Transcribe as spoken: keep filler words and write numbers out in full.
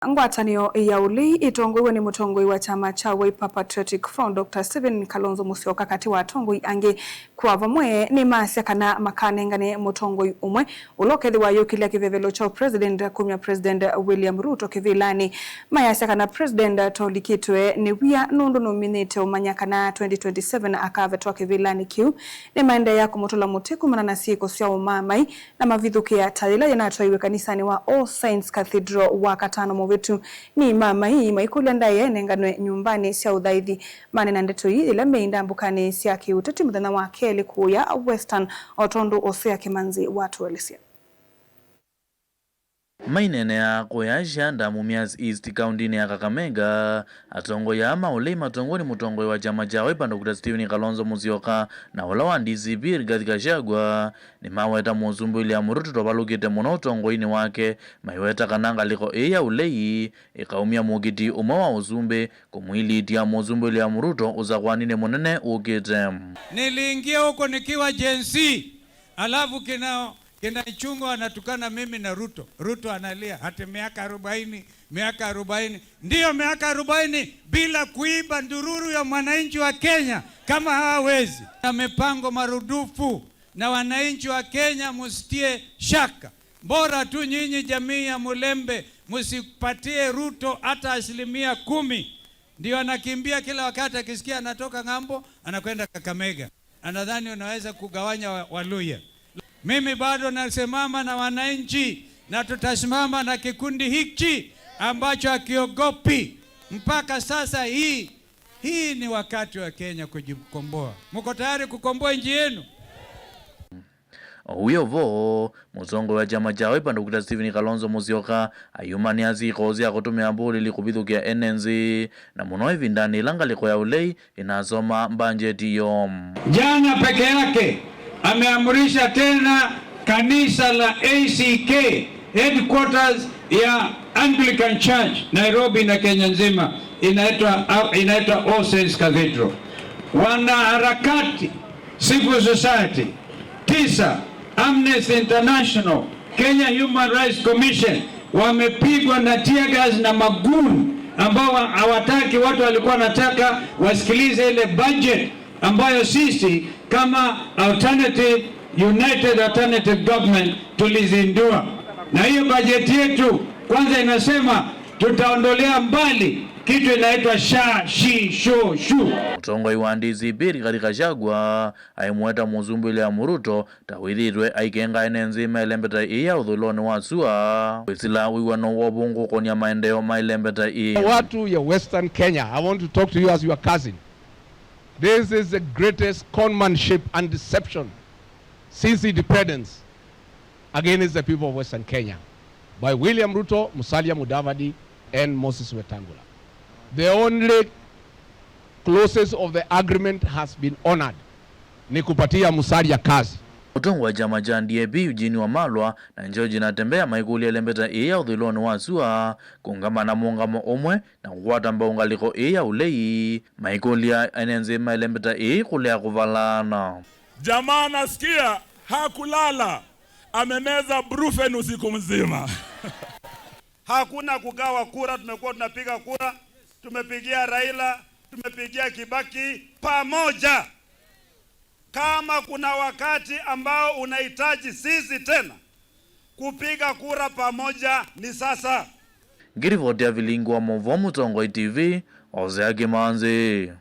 Ngwatanĩo ya ũlei ĩtongoew'e nĩ mũtongoi wa kyama kya Wiper Patriotic Front, Doctor Stephen Kalonzo Musyoka, katĩ wa atongoi angĩ kwa vamwe, nĩmasya kana makanengane mũtongoi ũmwe ũla ũkethĩwa ayũkĩlya kĩvevelo kya president kumya President William Ruto kĩvĩlanĩ. Mayasya kana president tolikĩtwe nĩ wia nũndũ nũminĩte ũmanya kana twenty twenty-seven akavetwa kĩvĩlanĩ kĩu. Nĩmaendeea kũmũtũla mũtĩ kumana na syĩko sya ũmaamai na mavithũkĩa ta yĩla yĩnatwaiwe kanisanĩ wa All Saints Cathedral Wakatano mũvĩtu. Nĩ maamai maikũlya ndaĩa ĩnenganwe nyũmbanĩ sya ũthaithi. Maneena ndeto ii yĩla meĩ ndambũkanĩ sya kĩũteti mũthenya wa kelĩ kũya Western, o tondũ Hosea Kĩmanzi watũelesya. Maineenea kũya Shanda, Mumias East, kaũntĩnĩ ya Kakamega, atongoi aa ma ũlei matongoew'e nĩ mũtongoi wa kyama kya Wiper, Doctor Stephen Kalonzo Musyoka, na ũla wa D C P, Rigathi Gachagua, nĩmaweta Mũsumbĩ William Ruto tovalũkĩte mũno ũtongoinĩ wake, maiweta kana ngalĩko ĩĩ ya ũlei ĩkaumya mũkiti ũmwe wa ũsumbĩ kũmwilitya Mũsumbĩ William Ruto ũsakũaninĩ mũnene ũkĩte. Niliingia huko nikiwa Gen Z, alafu kina, kina Ichung'wah wanatukana mimi na Ruto. Ruto analia hati miaka arobaini, miaka arobaini. Ndiyo, miaka arobaini bila kuiba ndururu ya mwananchi wa Kenya kama hawawezi. Na mipango marudufu, na wananchi wa Kenya msitie shaka. Bora tu nyinyi jamii ya Mulembe msipatie Ruto hata asilimia kumi. Ndio anakimbia kila wakati, akisikia anatoka ng'ambo, anakwenda Kakamega. Anadhani unaweza kugawanya wa-, Waluhya. Mimi bado nasimama na wananchi, na tutasimama na kikundi hichi ambacho hakiogopi. Mpaka sasa hii, hii ni wakati wa Kenya kujikomboa. Mko tayari kukomboa nchi yenu? O wĩ o vo, mũtongoi wa kyama kya Wiper, Doctor Stephen Kalonzo Musyoka, ayumanĩa syĩko sya kũtũmĩa mbũlĩli kũvithũkĩa ene nthĩ, na mũno ĩvindanĩ yĩla ngalĩko ya ũlei ĩnasoma mbanjeti yoo. Jana peke yake ameamrisha tena kanisa la A C K, headquarters ya Anglican Church Nairobi na Kenya nzima, inaitwa, inaitwa All Saints Cathedral. Wanaharakati, civil society, tisa, Amnesty International, Kenya Human Rights Commission, wamepigwa na tear gas na magoon ambao wa-, hawataki, watu walikuwa wanataka wasikilize ile budget ambayo sisi kama Alternative, United Alternative Government tulizindua. Na hiyo bajeti yetu kwanza inasema tutaondolea mbali kitu inaitwa sha, shi, sho, shu. Mũtongoi wa D C P Rigathi Gachagua aimweta Mũsumbĩ William Ruto ta wĩthĩĩtwe aikenga ene nthĩ ma ĩlembeta ĩĩ ya ũthũĩlonĩ wa sua, kwĩsĩla wĩw'ano wa ũvũngũ kũkonia maendeeo ma ĩlembeta ĩĩ. Watu ya Western Kenya, I want to talk to you as your cousin. This is the greatest conmanship and deception since independence against the people of Western Kenya by William Ruto, Musalia Mudavadi, and Moses Wetangula. The only clauses of the agreement has been honored ni kupatia Musalia kazi. Mũtongoi wa kyama kya D A P, Eugene Wamalwa, na George Natembeya maikũlya ĩlembeta ĩĩ ya ũthũĩlonĩ wa sua kũũngama na mũũngamo ũmwe na kũkwata mbau ngalĩko ĩĩ ya ũlei, maikũlya ene nthĩ ma ĩlembeta ĩĩ kũlea kũvalaana. Jamaa nasikia hakulala, amemeza brufen usiku mzima. Hakuna kugawa kura, tumekuwa tunapiga kura, tumepigia Raila, tumepigia Kibaki pamoja. Kama kuna wakati ambao unahitaji sisi tena kupiga kura pamoja, ni sasa. Ngĩrivoti ya vilingi wa maũvoo Mũtongoi T V, Hosea Kĩmanzi.